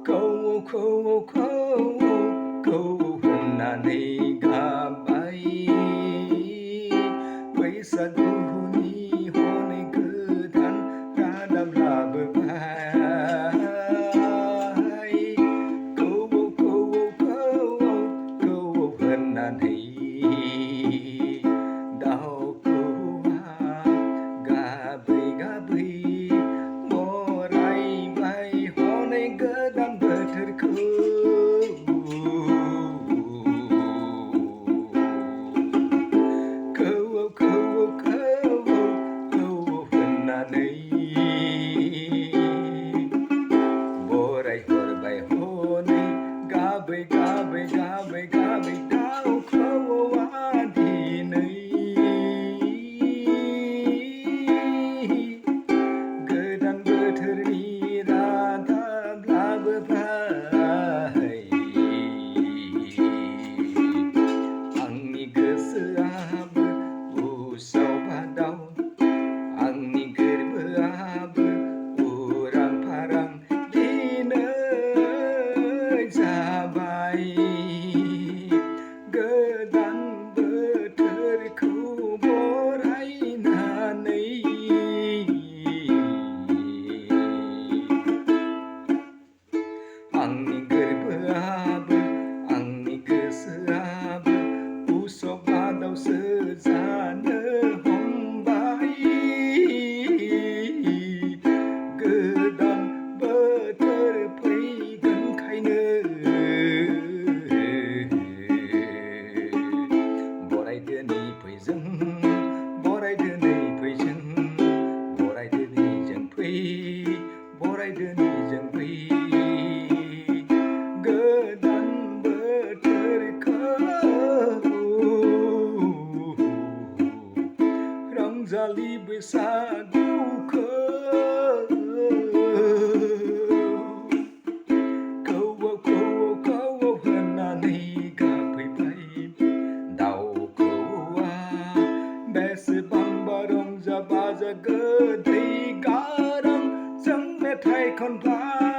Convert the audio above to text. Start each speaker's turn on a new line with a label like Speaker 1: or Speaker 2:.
Speaker 1: खौ होननानै गाबबाय बैसागुनि हनै गोदान रादाब लाबोबाय खौ होननानै दाउ खौवौआ गाबै गाबै बरायबाय हनै गोदान बोथोरखौ होननानै बरायहरबाय हनै गाबै गाबै गाबै गाबै दाउ खौवौआ दिनै गोदान बोथोरनि रादाब लाबोबाय आंनि गोसोआबो उसाव बादाव आंनि गोरबोआबो उरां फारां दिनै जाबाय गोदान बोथोरखौ बरायनानै आंनि गोरबोआबो आंनि गोसोआबो उसाव बादावसो जानो हमबाय गोदान बोथोर फैगोनखायनो बरायदो नै फैजों बरायदो नै फैजों बरायदो नै जों फै बरायदो नै जों फै गोदान बोथोरखौ रंजालि बैसागुखौ खौवौ होननानै गाबफैबाय दाउ खौवौआ बेसेबांबा रंजा बाजा गोदै गारांजों मेथाइ खनबाय